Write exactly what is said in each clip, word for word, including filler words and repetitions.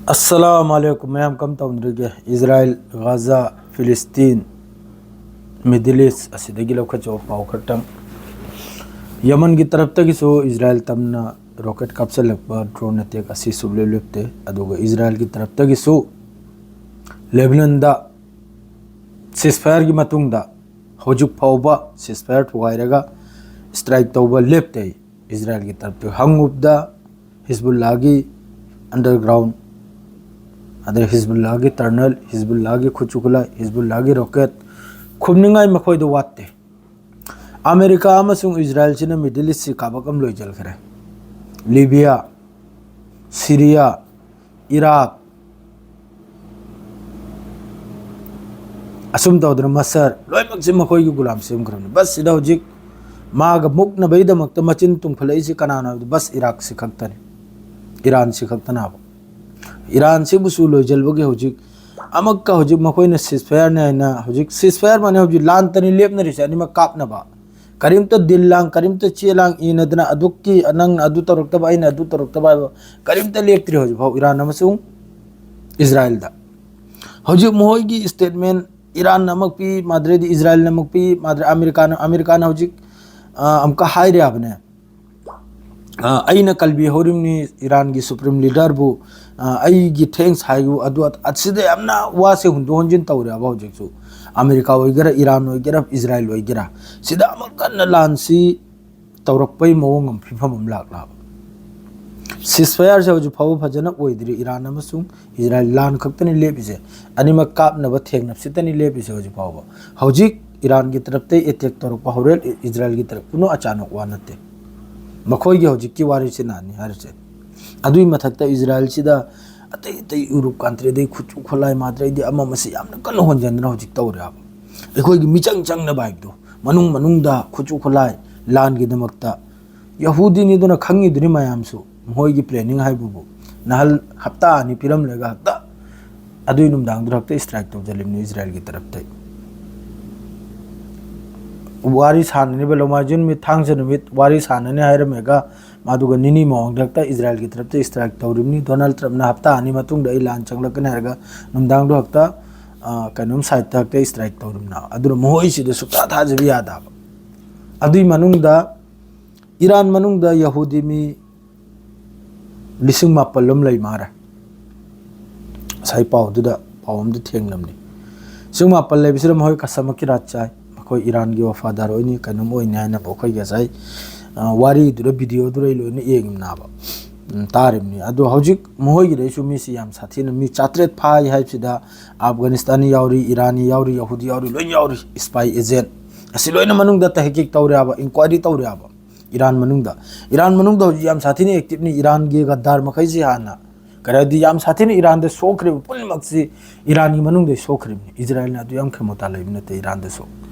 ꯑꯁꯂꯥꯃꯨ ꯑꯂꯥꯏꯀꯨꯝ ꯃꯌꯥꯝ, ꯀꯝ ꯇꯧꯅꯔꯤꯒꯦ? ꯏꯖꯔꯥꯏꯜ, ꯒꯥꯖꯥ, ꯐꯤꯂꯤꯁꯇꯤꯟ, ꯃꯤꯗꯜ ꯏꯁ ꯑꯁꯤꯗꯒꯤ ꯂꯧꯈꯠꯆꯕ ꯄꯥꯎ ꯈꯔꯇꯪ꯫ ꯌꯃꯟꯒꯤ ꯇꯔꯞꯇꯒꯤꯁꯨ ꯏꯖꯔꯥꯏꯜ ꯇꯝꯅ ꯔꯣꯀꯦꯠ ꯀꯥꯞꯁꯤꯜꯂꯛꯄ, ꯗ꯭ꯔꯣꯟ ꯑꯦꯇꯦꯛ ꯑꯁꯤ ꯁꯨꯛꯂꯦꯞ ꯂꯦꯞꯇꯦ꯫ ꯑꯗꯨꯒ ꯏꯖꯔꯥꯏꯜꯒꯤ ꯇꯔꯞꯇꯒꯤꯁꯨ ꯂꯦꯕꯅꯟꯗ ꯁꯤꯁꯐꯥꯌꯔꯒꯤ ꯃꯇꯨꯡꯗ ꯍꯧꯖꯤꯛ ꯐꯥꯎꯕ ꯁꯤꯁꯐꯥꯌꯔ ꯊꯨꯒꯥꯏꯔꯒ ꯁ꯭ꯇ꯭ꯔꯥꯏꯛ ꯇꯧꯕ ꯂꯦꯞꯇꯦ꯫ ꯏꯖꯔꯥꯏꯜꯒꯤ ꯇꯔꯞꯇ ꯍꯪꯉꯨꯕꯗ ꯍꯤꯖꯕꯨꯜꯂꯥꯒꯤ ꯑꯟꯗꯔꯒ꯭ꯔꯥꯎꯟ, ꯑꯗꯩ ꯍꯤꯖꯕꯨꯜꯂꯥꯒꯤ ꯇꯔꯅꯦꯜ, ꯍꯤꯖꯕꯨꯜꯂꯥꯒꯤ ꯈꯨꯠꯁꯨ ꯈꯨꯠꯂꯥꯏ, ꯍꯤꯖꯕꯨꯜꯂꯥꯒꯤ ꯔꯣꯀꯦꯠ ꯈꯨꯝꯅꯤꯡꯉꯥꯏ ꯃꯈꯣꯏꯗ ꯋꯥꯠꯇꯦ꯫ ꯑꯃꯦꯔꯤꯀꯥ ꯑꯃꯁꯨꯡ ꯏꯖꯔꯥꯏꯜꯁꯤꯅ ꯃꯤꯗꯜ ꯏꯁꯁꯤ ꯀꯥꯕꯛ ꯑꯃ ꯂꯣꯏꯁꯤꯟꯈ꯭ꯔꯦ꯫ ꯂꯤꯕꯤꯌꯥ, ꯁꯤꯔꯤꯌꯥ, ꯏꯔꯥꯛ, ꯑꯁꯨꯝ ꯇꯧꯗꯅ ꯃꯁꯔ, ꯂꯣꯏꯅꯃꯛꯁꯦ ꯃꯈꯣꯏꯒꯤ ꯒꯨꯂꯥꯝ ꯁꯦꯝꯈ꯭ꯔꯕꯅꯤ꯫ ꯕꯁ ꯁꯤꯗ ꯍꯧꯖꯤꯛ ꯃꯥꯒ ꯃꯨꯛꯅꯕꯒꯤꯗꯃꯛꯇ ꯃꯆꯤꯟ ꯇꯨꯝꯈꯠꯂꯛꯏꯁꯤ ꯀꯅꯥꯅꯣ ꯍꯥꯏꯕꯗ ꯕꯁ ꯏꯔꯥꯛꯁꯤ ꯈꯛꯇꯅꯤ, ꯏꯔꯥꯟꯁꯤ ꯈꯛꯇꯅꯦꯕ꯫ ꯏꯔꯥꯟꯁꯤꯕꯨꯁꯨ ꯂꯣꯏꯁꯤꯟꯕꯒꯤ ꯍꯧꯖꯤꯛ ꯑꯃꯛꯀ ꯍꯧꯖꯤꯛ ꯃꯈꯣꯏꯅ ꯁꯤꯁꯐꯥꯌꯔꯅꯤ ꯍꯥꯏꯅ, ꯍꯧꯖꯤꯛ ꯁꯤꯁꯐꯥꯌꯔ ꯃꯥꯅꯦ, ꯍꯧꯖꯤꯛ ꯂꯥꯟꯇꯅꯤ ꯂꯦꯞꯅꯔꯤꯁꯦ ꯑꯅꯤꯃꯛ ꯀꯥꯞꯅꯕ꯫ ꯀꯔꯤꯝꯇ ꯗꯤꯜ ꯂꯥꯡ, ꯀꯔꯤꯝꯇ ꯆꯦ ꯂꯥꯡ ꯏꯅꯗꯅ ꯑꯗꯨꯛꯀꯤ ꯅꯪꯅ ꯑꯗꯨ ꯇꯧꯔꯛꯇꯕ, ꯑꯩꯅ ꯑꯗꯨ ꯇꯧꯔꯛꯇꯕ ꯍꯥꯏꯕ ꯀꯔꯤꯝꯇ ꯂꯦꯞꯇ꯭ꯔꯤ ꯍꯧꯖꯤꯛꯐꯥꯎ ꯏꯔꯥꯟ ꯑꯃꯁꯨꯡ ꯏꯖꯔꯥꯏꯜꯗ꯫ ꯍꯧꯖꯤꯛ ꯃꯈꯣꯏꯒꯤ ꯁ꯭ꯇꯦꯠꯃꯦꯟ ꯏꯔꯥꯟꯅ ꯑꯃꯨꯛ ꯄꯤ, ꯃꯥꯗ꯭ꯔꯦꯗꯤ ꯏꯖꯔꯥꯏꯜꯅ ꯑꯃꯨꯛ ꯄꯤ, ꯃꯥꯗ꯭ꯔꯦ ꯑꯃꯦꯔꯤꯀꯥꯅ, ꯑꯃꯦꯔꯤꯀꯥꯅ ꯍꯧꯖꯤꯛ, ꯑ, ꯑꯃꯨꯛꯀ ꯍꯥꯏꯔꯦ ꯍꯥꯏꯕꯅꯦ꯫ ꯑ, ꯑꯩꯅ ꯀꯜꯕꯤ ꯍꯧꯔꯤꯕꯅꯤ ꯏꯔꯥꯟꯒꯤ ꯁꯨꯄ꯭ꯔꯤꯝ ꯂꯤꯗꯔꯕꯨ, ꯑ, ꯑꯩꯒꯤ ꯊꯦꯡꯁ ꯍꯥꯏꯌꯨ, ꯑꯗꯨ ꯑꯗ-, ꯑꯁꯤꯗ ꯌꯥꯝꯅ ꯋꯥꯁꯦ ꯍꯨꯟꯗꯣꯛ ꯍꯨꯟꯖꯤꯟ ꯇꯧꯔꯦ ꯍꯥꯏꯕ ꯍꯧꯖꯤꯛꯁꯨ꯫ ꯑꯃꯦꯔꯤꯀꯥ ꯑꯣꯏꯒꯦꯔꯥ, ꯏꯔꯥꯟ ꯑꯣꯏꯒꯦꯔꯥ, ꯏꯖꯔꯥꯏꯜ ꯑꯣꯏꯒꯦꯔꯥ, ꯁꯤꯗ ꯑꯃꯨꯛ ꯀꯟꯅ ꯂꯥꯟꯁꯤ ꯇꯧꯔꯛꯄꯩ ꯃꯑꯣꯡ ꯑꯃ, ꯐꯤꯕꯝ ꯑꯃ ꯂꯥꯛꯂꯕ꯫ ꯁꯤꯁꯐꯥꯌꯔꯁꯦ ꯍꯧꯖꯤꯛ ꯐꯥꯎꯕ ꯐꯖꯅ ꯑꯣꯏꯗ꯭ꯔꯤ꯫ ꯏꯔꯥꯟ ꯑꯃꯁꯨꯡ ꯏꯖꯔꯥꯏꯜ ꯂꯥꯟ ꯈꯛꯇꯅꯤ ꯂꯦꯞꯄꯤꯁꯦ꯫ ꯑꯅꯤꯃꯛ ꯀꯥꯞꯅꯕ ꯊꯦꯡꯅꯕꯁꯤꯇꯅꯤ ꯂꯦꯞꯄꯤꯁꯦ ꯍꯧꯖꯤꯛ ꯐꯥꯎꯕ꯫ ꯍꯧꯖꯤꯛ ꯏꯔꯥꯟꯒꯤ ꯇꯔꯞꯇꯩ ꯑꯦꯇꯦꯛ ꯇꯧꯔꯛꯄ ꯍꯧꯔꯦ, ꯏ-, ꯏꯖꯔꯥꯏꯜꯒꯤ ꯇꯔꯞ꯫ ꯄꯨꯝꯅꯃꯛ ꯑꯆꯥꯅꯛ ꯋꯥ ꯅꯠꯇꯦ꯫ ꯃꯈꯣꯏꯒꯤ ꯍꯧꯖꯤꯛꯀꯤ ꯋꯥꯔꯤꯁꯤ ꯅꯥꯅꯤ ꯍꯥꯏꯔꯤꯁꯦ꯫ ꯑꯗꯨꯒꯤ ꯃꯊꯛꯇ ꯏꯖꯔꯥꯏꯜꯁꯤꯗ ꯑꯇꯩ ꯑꯇꯩ ꯌꯨꯔꯣꯞ ꯀꯟꯇ꯭ꯔꯤꯗꯩ ꯈꯨꯠꯁꯨ ꯈꯨꯠꯂꯥꯏ ꯃꯥꯗ꯭ꯔꯩꯗꯤ ꯑꯃ ꯃꯁꯤ ꯌꯥꯝꯅ ꯀꯟꯅ ꯍꯣꯟꯖꯟꯗꯅ ꯍꯧꯖꯤꯛ ꯇꯧꯔꯦ ꯍꯥꯏꯕ꯫ ꯑꯩꯈꯣꯏꯒꯤ ꯃꯤꯆꯪ ꯆꯪꯅꯕ ꯍꯥꯏꯕꯗꯣ, ꯃꯅꯨꯡ ꯃꯅꯨꯡꯗ ꯈꯨꯠꯁꯨ ꯈꯨꯠꯂꯥꯏ ꯂꯥꯟꯒꯤꯗꯃꯛꯇ ꯌꯍꯨꯗꯤꯅꯤꯗꯨꯅ ꯈꯪꯉꯤꯗꯨꯅꯤ ꯃꯌꯥꯝꯁꯨ, ꯃꯈꯣꯏꯒꯤ ꯄ꯭ꯂꯦꯅꯤꯡ ꯍꯥꯏꯕꯕꯨ꯫ ꯅꯍꯥꯟ ꯍꯞꯇꯥ ꯑꯅꯤ ꯄꯤꯔꯝꯂꯒ ꯍꯦꯛꯇ ꯑꯗꯨꯒꯤ ꯅꯨꯡꯗꯥꯡꯗꯨꯗ ꯍꯦꯛꯇ ꯁ꯭ꯇ꯭ꯔꯥꯏꯛ ꯇꯧꯁꯤꯜꯂꯤꯕꯅꯤ ꯏꯖꯔꯥꯏꯜꯒꯤ ꯇꯔꯞꯇꯩ꯫ ꯋꯥꯔꯤ ꯁꯥꯟꯅꯅꯤꯕ, ꯅꯣꯡꯃꯥꯏꯖꯤꯡ ꯅꯨꯃꯤꯠ, ꯊꯥꯡꯖ ꯅꯨꯃꯤꯠ ꯋꯥꯔꯤ ꯁꯥꯟꯅꯅꯤ ꯍꯥꯏꯔꯝꯃꯒ, ꯃꯗꯨꯒ ꯅꯤꯅꯤ ꯃꯃꯥꯡꯗ ꯍꯦꯛꯇ ꯏꯖꯔꯥꯏꯜꯒꯤ ꯇꯔꯞꯇ strike ꯇꯧꯔꯤꯕꯅꯤ꯫ ꯗꯣꯅꯥꯜꯗ ꯇ꯭ꯔꯝꯞꯅ ꯍꯞꯇꯥ ꯑꯅꯤ ꯃꯇꯨꯡꯗ ꯑꯩ ꯂꯥꯟ ꯆꯪꯂꯛꯀꯅꯤ ꯍꯥꯏꯔꯒ ꯅꯨꯡꯗꯥꯡꯗꯣ ꯍꯦꯛꯇ, ꯑ, ꯀꯩꯅꯣꯝ siteꯇ ꯍꯦꯛꯇ strike ꯇꯧꯔꯤꯕꯅꯦꯕ꯫ ꯑꯗꯨꯅ ꯃꯈꯣꯏꯁꯤꯗ ꯁꯨꯛꯊꯥ ꯊꯥꯖꯕ ꯌꯥꯗꯕ꯫ ꯑꯗꯨꯒꯤ ꯃꯅꯨꯡꯗ ꯏꯔꯥꯟ ꯃꯅꯨꯡꯗ ꯌꯍꯨꯗꯤ ꯃꯤ ꯂꯤꯁꯤꯡ ꯃꯥꯄꯜ ꯑꯃ ꯂꯩ ꯃꯥꯔꯦ꯫ ꯉꯁꯥꯏ ꯄꯥꯎꯗꯨꯗ, ꯄꯥꯎ ꯑꯝꯗ ꯊꯦꯡꯅꯕꯅꯤ꯫ ꯂꯤꯁꯤꯡ ꯃꯥꯄꯜ ꯂꯩꯕꯁꯤꯗ ꯃꯈꯣꯏ ꯀꯁꯝ ꯀꯤꯔꯥꯠ ꯆꯥꯏ, ꯃꯈꯣꯏ ꯏꯔꯥꯟꯒꯤ ꯋꯐꯥꯗꯥꯔ ꯑꯣꯏꯅꯤ, ꯀꯩꯅꯣꯝ ꯑꯣꯏꯅꯤ ꯍꯥꯏꯅ ꯑꯩꯈꯣꯏ ꯉꯁꯥꯏ, ꯑ, ꯋꯥꯔꯤꯗꯨꯗ, videoꯗꯨꯗ ꯑꯩ ꯂꯣꯏꯅ ꯌꯦꯡꯉꯤꯕꯅꯦꯕ꯫ ꯎꯝ, ꯇꯥꯔꯤꯕꯅꯤ꯫ ꯑꯗꯣ ꯍꯧꯖꯤꯛ ꯃꯈꯣꯏꯒꯤꯗꯩꯁꯨ ꯃꯤꯁꯤ ꯌꯥꯝ ꯁꯥꯊꯤꯅ, ꯃꯤ ꯆꯥꯇ꯭ꯔꯦꯠ ꯐꯥꯏ ꯍꯥꯏꯕꯁꯤꯗ ꯑꯐꯒꯥꯅꯤꯁꯇꯥꯅꯤ ꯌꯥꯎꯔꯤ, ꯏꯔꯥꯅꯤ ꯌꯥꯎꯔꯤ, ꯌꯍꯨꯗꯤ ꯌꯥꯎꯔꯤ, ꯂꯣꯏ ꯌꯥꯎꯔꯤ꯫ Spy agent ꯑꯁꯤ ꯂꯣꯏꯅ ꯃꯅꯨꯡꯗ ꯇꯍꯀꯤꯛ ꯇꯧꯔꯦꯕ, inquiry ꯇꯧꯔꯦꯕ꯫ ꯏꯔꯥꯟ ꯃꯅꯨꯡꯗ, ꯏꯔꯥꯟ ꯃꯅꯨꯡꯗ ꯍꯧꯖꯤꯛ ꯌꯥꯝ ꯁꯥꯊꯤꯅ activeꯅꯤ꯫ ꯏꯔꯥꯟꯒꯤ ꯒꯗꯥꯔ ꯃꯈꯩꯁꯤ ꯍꯥꯟꯅ, ꯀꯔꯤ ꯍꯥꯏꯗꯤ, ꯌꯥꯝ ꯁꯥꯊꯤꯅ ꯏꯔꯥꯟꯗ ꯁꯣꯛꯈ꯭ꯔꯤꯕ ꯄꯨꯝꯅꯃꯛꯁꯤ ꯏꯔꯥꯟꯒꯤ ꯃꯅꯨꯡꯗ ꯁꯣꯛꯈ꯭ꯔꯤꯕꯅꯤ꯫ ꯏꯖꯔꯥꯏꯜꯅ ꯑꯗꯨ ꯌꯥꯝ ꯈꯦꯃꯣꯇꯥ ꯂꯩꯕ ꯅꯠꯇꯦ ꯏꯔꯥꯟꯗꯁꯨ,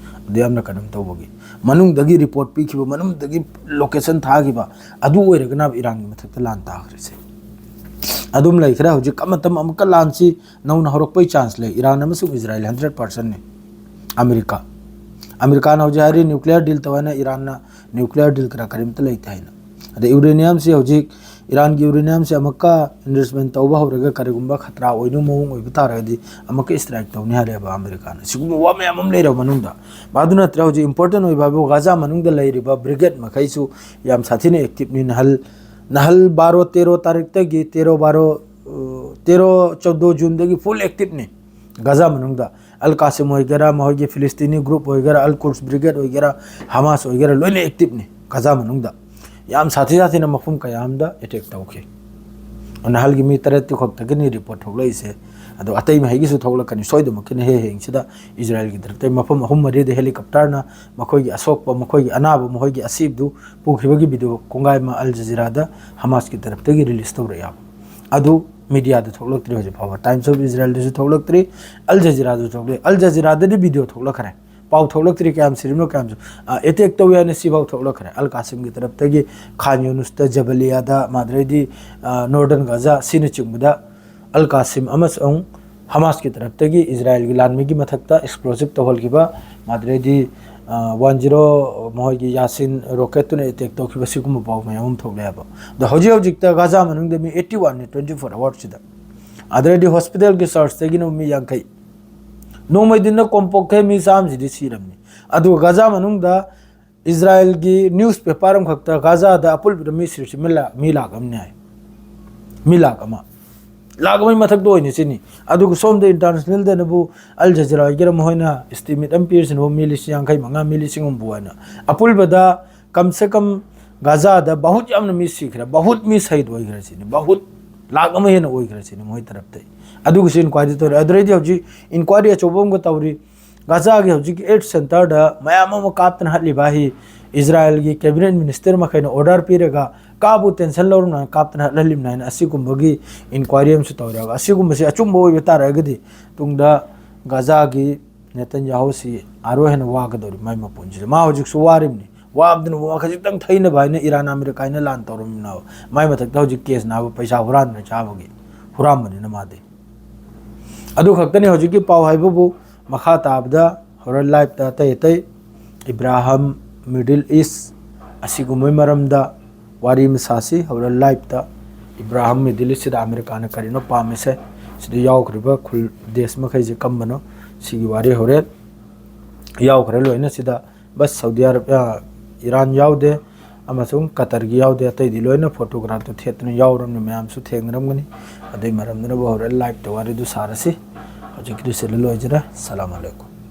ꯑꯗꯨ ꯌꯥꯝꯅ ꯀꯩꯅꯣꯝ ꯇꯧꯕꯒꯤ꯫ ꯃꯅꯨꯡꯗꯒꯤ report ꯄꯤꯈꯤꯕ, ꯃꯅꯨꯡꯗꯒꯤ location ꯊꯥꯈꯤꯕ, ꯑꯗꯨ ꯑꯣꯏꯔꯒꯅ ꯏꯔꯥꯟꯒꯤ ꯃꯊꯛꯇ ꯂꯥꯟ ꯇꯥꯈ꯭ꯔꯤꯁꯦ꯫ ꯑꯗꯨꯝ ꯂꯩꯈ꯭ꯔꯦ꯫ ꯍꯧꯖꯤꯛ ꯑꯃꯇꯝ ꯑꯃꯨꯛꯀ ꯂꯥꯟꯁꯤ ꯅꯧꯅ ꯍꯧꯔꯛꯄꯩ chance ꯂꯩ꯫ ꯏꯔꯥꯟ ꯑꯃꯁꯨꯡ ꯏꯖꯔꯥꯏꯜ hundred percentꯅꯤ꯫ ꯑꯃꯦꯔꯤꯀꯥ, ꯑꯃꯦꯔꯤꯀꯥꯅ ꯍꯧꯖꯤꯛ ꯍꯥꯏꯔꯤ nuclear deal ꯇꯧ ꯍꯥꯏꯅ, ꯏꯔꯥꯟꯅ nuclear deal ꯀꯔꯥ ꯀꯔꯤꯝꯇ ꯂꯩꯇꯦ ꯍꯥꯏꯅ꯫ ꯑꯗꯩ uraniumꯁꯤ ꯍꯧꯖꯤꯛ, ꯏꯔꯥꯟꯒꯤ uraniumꯁꯤ ꯑꯃꯨꯛꯀ enrichment ꯇꯧꯕ ꯍꯧꯔꯒ ꯀꯔꯤꯒꯨꯝꯕ ꯈꯇ꯭ꯔꯥ ꯑꯣꯏꯅꯕ ꯃꯑꯣꯡ ꯑꯣꯏꯕ ꯇꯥꯔꯒꯗꯤ ꯑꯃꯨꯛꯀ strike ꯇꯧꯅꯤ ꯍꯥꯏꯔꯦꯕ ꯑꯃꯦꯔꯤꯀꯥꯅ꯫ ꯁꯤꯒꯨꯝꯕ ꯋꯥ ꯃꯌꯥꯝ ꯑꯃ ꯂꯩꯔꯕ ꯃꯅꯨꯡꯗ, ꯃꯗꯨ ꯅꯠꯇ꯭ꯔ ꯍꯧꯖꯤꯛ important ꯑꯣꯏꯕ ꯍꯥꯏꯕꯨ ꯒꯥꯖꯥ ꯃꯅꯨꯡꯗ ꯂꯩꯔꯤꯕ brigade ꯃꯈꯩꯁꯨ ꯌꯥꯝ ꯁꯥꯊꯤꯅ activeꯅꯤ꯫ ꯅꯍꯜ, ꯅꯍꯜ ꯕꯥꯔꯣ ꯇꯦꯔꯣ ꯇꯥꯔꯤꯛꯇꯒꯤ, ꯇꯦꯔꯣ ꯕꯥꯔꯣ, ꯑ, ꯇꯦꯔꯣ ꯆꯧꯗꯣ Juneꯗꯒꯤ full activeꯅꯤ꯫ ꯒꯥꯖꯥ ꯃꯅꯨꯡꯗ ꯑꯜ ꯀꯥꯁꯤꯝ ꯑꯣꯏꯒꯦꯔꯥ, ꯃꯈꯣꯏꯒꯤ ꯐꯤꯂꯤꯁꯇꯤꯅꯤ group ꯑꯣꯏꯒꯦꯔꯥ, ꯑꯜ ꯀꯨꯗꯁ brigade ꯑꯣꯏꯒꯦꯔꯥ, ꯍꯃꯥꯁ ꯑꯣꯏꯒꯦꯔꯥ, ꯂꯣꯏꯅ activeꯅꯤ ꯒꯥꯖꯥ ꯃꯅꯨꯡꯗ꯫ ꯌꯥꯝ ꯁꯥꯊꯤ ꯁꯥꯊꯤꯅ ꯃꯐꯝ ꯀꯌꯥ ꯑꯃꯗ attack ꯇꯧꯈꯤ꯫ ꯅꯍꯜꯒꯤ ꯃꯤ ꯇꯔꯦꯠꯇꯨ ꯈꯛꯇꯒꯤꯅꯤ report ꯊꯣꯛꯂꯛꯏꯁꯦ꯫ ꯑꯗꯣ ꯑꯇꯩ ꯃꯍꯩꯒꯤꯁꯨ ꯊꯣꯛꯂꯛꯀꯅꯤ ꯁꯣꯏꯗꯃꯛꯀꯤꯅ꯫ ꯍꯌꯦꯡꯁꯤꯗ ꯏꯖꯔꯥꯏꯜꯒꯤ ꯗ꯭ꯔꯛꯇꯩ ꯃꯐꯝ ꯑꯍꯨꯝ ꯃꯔꯤꯗ helicopterꯅ ꯃꯈꯣꯏꯒꯤ ꯑꯁꯣꯛꯄ, ꯃꯈꯣꯏꯒꯤ ꯑꯅꯥꯕ, ꯃꯈꯣꯏꯒꯤ ꯑꯁꯤꯕꯗꯨ ꯄꯨꯈꯤꯕꯒꯤ video ꯀꯣꯡꯒꯥꯏ ꯑꯃ ꯑꯜ ꯖꯖꯤꯔꯥꯗ ꯍꯃꯥꯁꯀꯤ ꯇꯔꯞꯇꯒꯤ release ꯇꯧꯔꯛꯑꯦꯕ꯫ ꯑꯗꯨ mediaꯗ ꯊꯣꯛꯂꯛꯇ꯭ꯔꯤ ꯍꯧꯖꯤꯛ ꯐꯥꯎꯕ꯫ Times of Israelꯗꯁꯨ ꯊꯣꯛꯂꯛꯇ꯭ꯔꯤ, ꯑꯜ ꯖꯖꯤꯔꯥꯗꯁꯨ ꯊꯣꯛꯂꯛꯇ꯭ꯔꯤ꯫ ꯑꯜ ꯖꯖꯤꯔꯥꯗꯗꯤ video ꯊꯣꯛꯂꯛꯈ꯭ꯔꯦ, ꯄꯥꯎ ꯊꯣꯛꯂꯛꯇ꯭ꯔꯤ꯫ ꯀꯌꯥꯝ ꯁꯤꯔꯤꯕꯅꯣ, ꯀꯌꯥꯝꯁꯨ, ꯑ, attack ꯇꯧꯋꯦ ꯍꯥꯏꯅ ꯁꯤꯐꯥꯎ ꯊꯣꯛꯂꯛꯈ꯭ꯔꯦ꯫ ꯑꯜ ꯀꯥꯁꯤꯝꯒꯤ ꯇꯔꯞꯇꯒꯤ ꯈꯥꯟ ꯌꯨꯅꯨꯁꯇ, ꯖꯕꯂꯤꯌꯥꯗ, ꯃꯥꯗ꯭ꯔꯩꯗꯤ, ꯑ, northern ꯒꯥꯖꯥ ꯑꯁꯤꯅꯆꯤꯡꯕꯗ ꯑꯜ ꯀꯥꯁꯤꯝ ꯑꯃꯁꯨꯡ ꯍꯃꯥꯁꯀꯤ ꯇꯔꯞꯇꯒꯤ ꯏꯖꯔꯥꯏꯜꯒꯤ ꯂꯥꯟꯃꯤꯒꯤ ꯃꯊꯛꯇ explosive ꯇꯧꯍꯟꯈꯤꯕ, ꯃꯥꯗ꯭ꯔꯩꯗꯤ, ꯋꯥꯟ ꯖꯤꯔꯣ, ꯃꯈꯣꯏꯒꯤ ꯌꯥꯁꯤꯟ ꯔꯣꯀꯦꯠꯇꯨꯅ ꯑꯦꯇꯦꯛ ꯇꯧꯈꯤꯕ, ꯁꯤꯒꯨꯝꯕ ꯄꯥꯎ ꯃꯌꯥꯝ ꯑꯃ ꯊꯣꯛꯂꯦ ꯍꯥꯏꯕ꯫ ꯑꯗꯣ ꯍꯧꯖꯤꯛ ꯍꯧꯖꯤꯛꯇ ꯒꯥꯖꯥ ꯃꯅꯨꯡꯗ ꯃꯤ ꯑꯩꯠꯇꯤ ꯋꯥꯟꯅꯤ ꯇ꯭ꯋꯦꯟꯇꯤ ꯐꯣꯔ ꯑꯋꯥꯔꯁꯤꯗ꯫ ꯑꯗꯨꯗꯩꯗꯤ ꯍꯣꯁꯄꯤꯇꯥꯜꯒꯤ ꯆꯥꯔꯖꯇꯒꯤꯅ ꯃꯤ ꯌꯥꯡꯈꯩ, ꯅꯣꯡꯃꯩꯗꯨꯅ ꯀꯣꯝꯄꯣꯛꯈꯩ ꯃꯤ ꯆꯥꯝꯃꯁꯤꯗꯤ ꯁꯤꯔꯝꯅꯤ꯫ ꯑꯗꯨꯒ ꯒꯥꯖꯥ ꯃꯅꯨꯡꯗ ꯏꯁꯔꯥꯏꯜꯒꯤ ꯅ꯭ꯌꯨꯁ ꯄꯦꯄꯔ ꯑꯃꯈꯛꯇ ꯒꯥꯖꯥꯗ ꯑꯄꯨꯟꯕꯗ ꯃꯤ ꯁꯤꯔꯤꯁꯤ ꯃꯤ ꯂꯥꯛ, ꯃꯤ ꯂꯥꯛ ꯑꯃꯅꯤ ꯍꯥꯏ꯫ ꯃꯤ ꯂꯥꯛ ꯑꯃ꯫ ꯂꯥꯛ ꯑꯃꯒꯤ ꯃꯊꯛꯇ ꯑꯣꯏꯅꯤ ꯁꯤꯅꯤ꯫ ꯑꯗꯨꯒ ꯁꯣꯝꯗ ꯏꯟꯇꯔꯅꯦꯁꯅꯦꯜꯗꯅꯕꯨ ꯑꯜ ꯖꯖꯤꯔꯥ ꯑꯣꯏꯒꯦꯔꯥ ꯃꯈꯣꯏꯅ ꯏꯁꯇꯤꯃꯦꯠ ꯑꯃ ꯄꯤꯔꯤꯁꯤꯅꯕꯨ ꯃꯤ ꯂꯤꯁꯤꯡ ꯌꯥꯡꯈꯩ ꯃꯉꯥ, ꯃꯤ ꯂꯤꯁꯤꯡ ꯍꯨꯝꯐꯨ ꯍꯥꯏꯅ꯫ ꯑꯄꯨꯟꯕꯗ ꯀꯝ ꯁꯦ ꯀꯝ ꯒꯥꯖꯥꯗ ꯕꯍꯨꯠ ꯌꯥꯝꯅ ꯃꯤ ꯁꯤꯈ꯭ꯔꯦ, ꯕꯍꯨꯠ ꯃꯤ ꯁꯍꯤꯗ ꯑꯣꯏꯈ꯭ꯔꯦ ꯁꯤꯅꯤ, ꯕꯍꯨꯠ ꯂꯥꯛ ꯑꯃ ꯍꯦꯟꯅ ꯑꯣꯏꯈ꯭ꯔꯦ ꯁꯤꯅꯤ ꯃꯣꯏ ꯇꯔꯞꯇꯩ꯫ ꯑꯗꯨꯒꯤꯁꯨ ꯏꯟꯀ꯭ꯋꯥꯏꯔꯤ ꯇꯧꯔꯤ꯫ ꯑꯗꯨꯗꯩꯗꯤ ꯍꯧꯖꯤꯛ ꯏꯟꯀ꯭ꯋꯥꯏꯔꯤ ꯑꯆꯧꯕ ꯑꯃꯒ ꯇꯧꯔꯤ꯫ ꯒꯥꯖꯥꯒꯤ ꯍꯧꯖꯤꯛꯀꯤ ꯑꯦꯠ ꯁꯦꯟꯇꯔꯗ ꯃꯌꯥꯝ ꯑꯃ ꯀꯥꯞꯇꯅ ꯍꯠꯂꯤꯕ ꯍꯤ ꯏꯁꯔꯥꯏꯜꯒꯤ ꯀꯦꯕꯤꯅꯦꯠ ꯃꯤꯅꯤꯁꯇꯔ ꯃꯈꯩꯅ ꯑꯣꯔꯗꯔ ꯄꯤꯔꯒ ꯀꯥꯞꯄꯨ, ꯇꯦꯟꯁꯟ ꯂꯧꯔꯨꯅ ꯀꯥꯞꯇꯅ ꯍꯠꯍꯜꯂꯤꯕꯅꯤ ꯍꯥꯏꯅ ꯑꯁꯤꯒꯨꯝꯕꯒꯤ ꯏꯟꯀ꯭ꯋꯥꯏꯔꯤ ꯑꯃꯁꯨ ꯇꯧꯔꯦꯕ꯫ ꯑꯁꯤꯒꯨꯝꯕꯁꯤ ꯑꯆꯨꯝꯕ ꯑꯣꯏꯕ ꯇꯥꯔꯒꯗꯤ ꯇꯨꯡꯗ ꯒꯥꯖꯥꯒꯤ ꯅꯦꯇꯟꯌꯥꯍꯨꯁꯤ ꯑꯥꯔꯣꯏ ꯍꯦꯟꯅ ꯋꯥꯒꯗꯧꯔꯤ ꯃꯥꯏ ꯃꯄꯨꯟꯁꯤꯗ꯫ ꯃꯥ ꯍꯧꯖꯤꯛꯁꯨ ꯋꯥꯔꯤꯕꯅꯤ꯫ ꯋꯥꯕꯗꯨꯅ ꯋꯥ ꯈꯖꯤꯛꯇꯪ ꯊꯩꯅꯕ ꯍꯥꯏꯅ ꯏꯔꯥꯟ ꯑꯃꯦꯔꯤꯀꯥꯅ ꯂꯥꯟ ꯇꯧꯔꯝꯃꯤꯅꯕ꯫ ꯃꯥꯏ ꯃꯊꯛꯇ ꯍꯧꯖꯤꯛ ꯀꯦꯁ ꯅꯥꯕ ꯄꯩꯁꯥ ꯍꯨꯔꯥꯟꯗꯅ ꯆꯥꯕꯒꯤ ꯍꯨꯔꯥꯟꯕꯅꯤꯅ ꯃꯥꯗꯤ꯫ ꯑꯗꯨ ꯈꯛꯇꯅꯤ ꯍꯧꯖꯤꯛꯀꯤ ꯄꯥꯎ ꯍꯥꯏꯕꯕꯨ꯫ ꯃꯈꯥ ꯇꯥꯕꯗ ꯍꯣꯔꯦꯟ ꯂꯥꯏꯞꯇ ꯑꯇꯩ ꯑꯇꯩ ꯏꯕ꯭ꯔꯥꯍꯝ, ꯃꯤꯗꯜ ꯏꯁ ꯑꯁꯤꯒꯨꯝꯕꯒꯤ ꯃꯔꯝꯗ ꯋꯥꯔꯤ ꯑꯃ ꯁꯥꯁꯤ꯫ ꯍꯣꯔꯦꯟ ꯂꯥꯏꯞꯇ ꯏꯕ꯭ꯔꯥꯍꯝ, ꯃꯤꯗꯜ ꯏꯁꯁꯤꯗ ꯑꯃꯦꯔꯤꯀꯥꯅ ꯀꯔꯤꯅꯣ ꯄꯥꯝꯃꯤꯁꯦ, ꯁꯤꯗ ꯌꯥꯎꯈ꯭ꯔꯤꯕ ꯈꯨꯜ ꯗꯦꯁ ꯃꯈꯩꯁꯦ ꯀꯝꯕꯅꯣ, ꯁꯤꯒꯤ ꯋꯥꯔꯤ ꯍꯣꯔꯦꯟ ꯌꯥꯎꯈ꯭ꯔꯦ ꯂꯣꯏꯅ ꯁꯤꯗ꯫ ꯕꯁ ꯁꯥꯎꯗꯤ ꯑꯔꯕ, ꯑ, ꯏꯔꯥꯟ ꯌꯥꯎꯗꯦ ꯑꯃꯁꯨꯡ ꯀꯇꯔꯒꯤ ꯌꯥꯎꯗꯦ꯫ ꯑꯇꯩꯗꯤ ꯂꯣꯏꯅ ꯐꯣꯇꯣꯒ꯭ꯔꯥꯐꯇ ꯊꯦꯠꯇꯨꯅ ꯌꯥꯎꯔꯕꯅꯤ, ꯃꯌꯥꯝꯁꯨ ꯊꯦꯡꯅꯔꯝꯒꯅꯤ꯫ ꯑꯗꯨꯏ ꯃꯔꯝꯗꯨꯅꯕꯨ ꯍꯣꯔꯦꯟ ꯂꯥꯏꯞꯇ ꯋꯥꯔꯤꯗꯨ ꯁꯥꯔꯁꯤ꯫ ꯍꯧꯖꯤꯛꯀꯤꯗꯤ ꯁꯤꯗ ꯂꯣꯏꯖꯔꯦ꯫ ꯁꯂꯥꯝ ꯑꯂꯩꯀꯨꯝ꯫